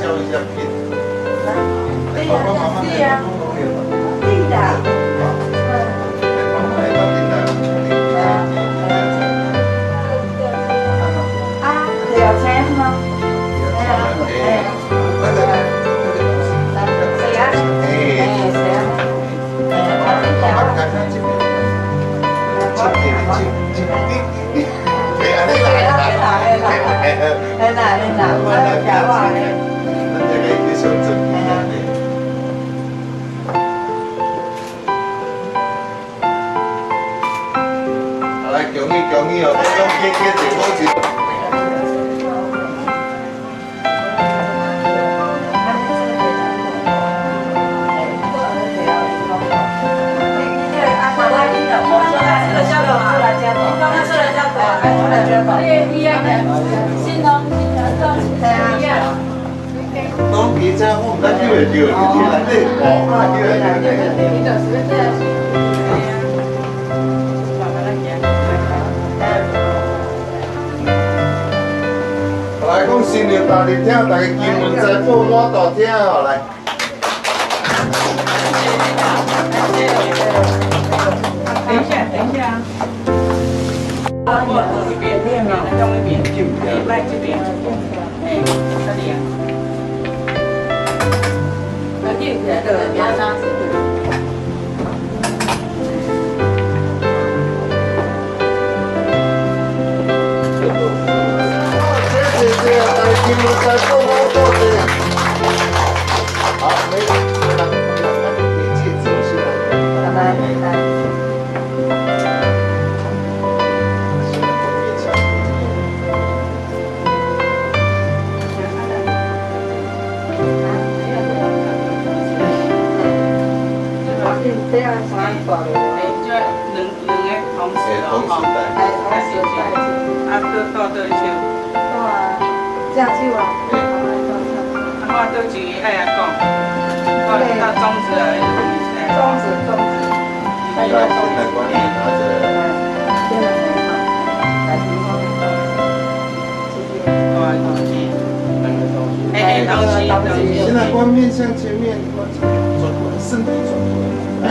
照一下片。爸爸媽媽對啊，對啦。媽媽來到頂來，啊，有錢嗎？哎，那個誰啊？哎，誰啊？媽媽看看這邊，這邊，這這這，哎，來來來來來來來，我來講話咧。咱這個非常正。來，恭喜恭喜哦！恭喜恭喜恭喜！拢记者，我毋知叫會叫，你聽來你講啊，叫會叫。來講新娘大日聽，大家金門財寶滿大廳哦，來。等一下，等一下。我一邊，用一邊，來這邊，哎，這裡啊。那你對，兩張紙。謝謝大家金門財寶滿大廳。好，沒沒人，沒人，給戒指先來。來來。這樣三個。哎，這兩個同時咯，吼。哎，同時戴。啊，倒倒倒一手。哇，這手啊。啊，我倒一個愛來講，我到中指啊，中指，中指。來，現在關你拿着。哎，東西，東西。現在關面向前面，轉過來，身體轉過來。哎，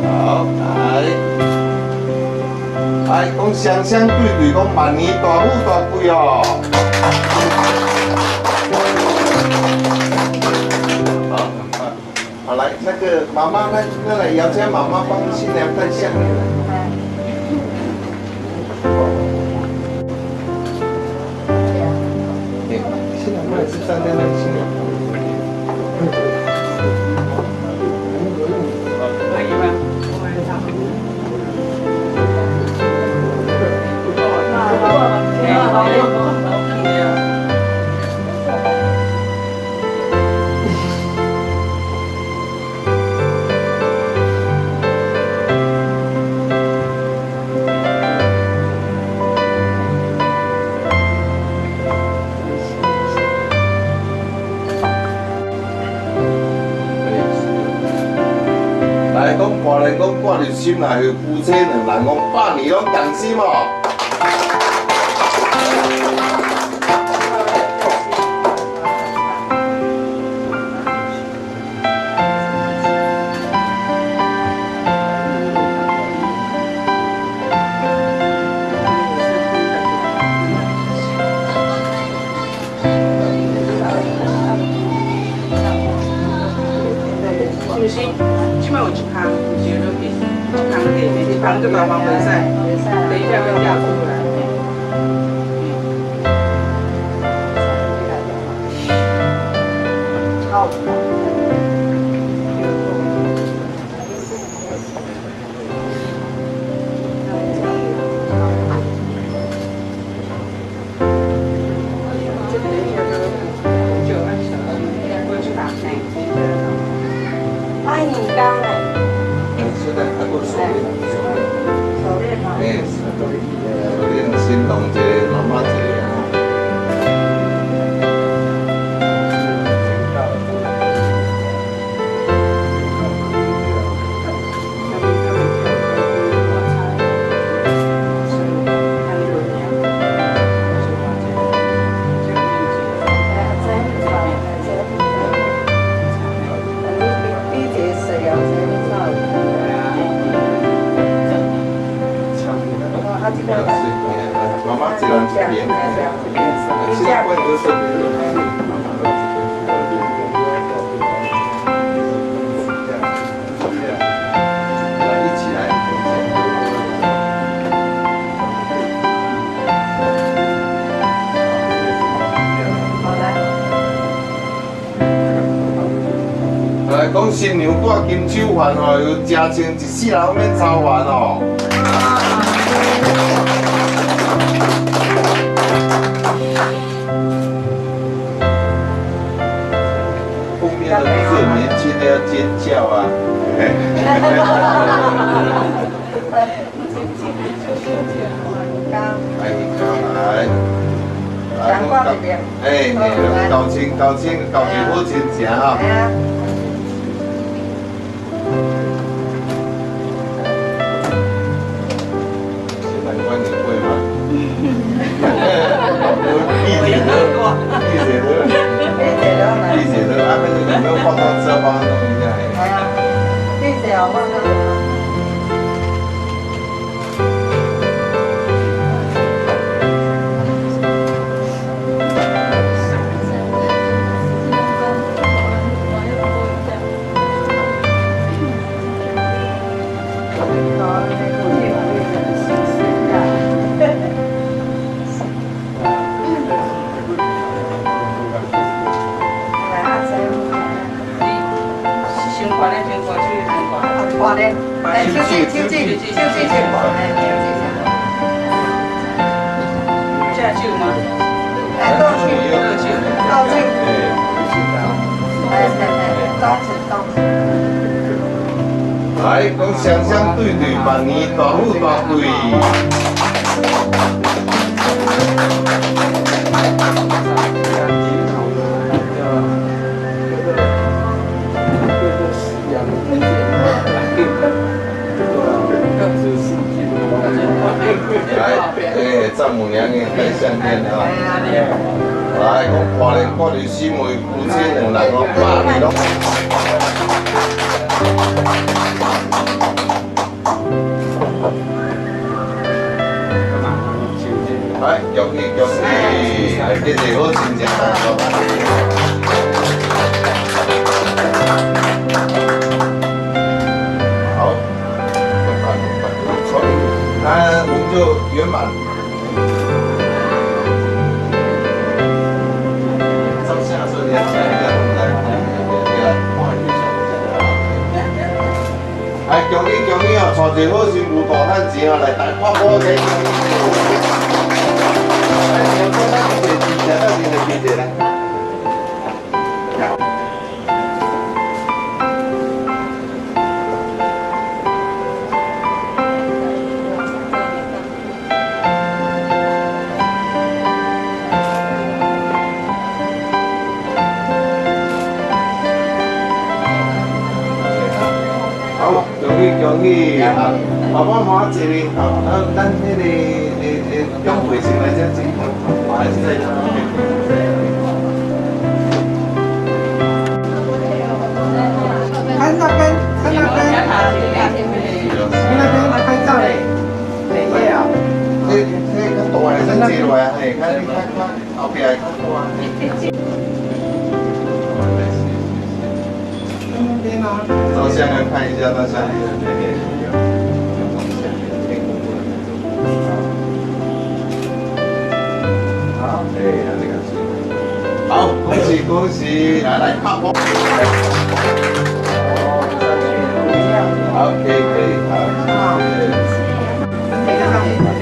好，來，來，講雙雙對對，講萬年大富大貴哦。好，好，來，那個媽媽，那來姚家媽媽幫新娘戴項鏈來。新娘過來是站在那個新娘。來講，大人講掛佇心內，夫妻兩人講百年攏仝心哦。是毋是？這擺有一空，有一個落去，一空下面，一空就大方袂使，等一下要調出來。好。愛你剛嘞。現在還過手鏈，手鏈。手鏈嘛。哎，手鏈，手鏈。講新娘戴金手環吼，有食穿一世人免操煩哦。後面的不是很年輕的要尖叫啊！來，來，來，哎，高清高清高清好親情哈。現在關你會嗎？一點都，一點都，一點都，阿妹，有沒有化妝師幫他弄一下？係啊，呢隻又幫佢。手指手指手指先掛，手指先掛。正手嗎？哎，倒手，倒手。哎哎哎，中指中指。來，講雙雙對對，萬年大富大貴。來，哎，丈母娘給你戴項鏈啊！來，講跨年跨年四妹夫妻兩人哦，百年攏。來，恭喜恭喜，來，謝謝好親情啊！好，那我們就圓滿。照相的時候你要講一下，我們來，來，來，恭喜恭喜哦！娶一個好媳婦大賺錢哦！來，大看波給恭喜。來，先講咱一個真正到面來記者來。好，恭喜恭喜！啊，爸爸媽媽這裡，啊，咱那個長輩先來這這，還是在。看那邊，看那邊，你那邊來拍照嘞，哪位啊？這這較大的先坐落來，嘿，較較較後壁的較大。照相要看一下，照相。好，哎，這個是。好，恭喜恭喜，來來拍波。好，可以可以，好，謝謝。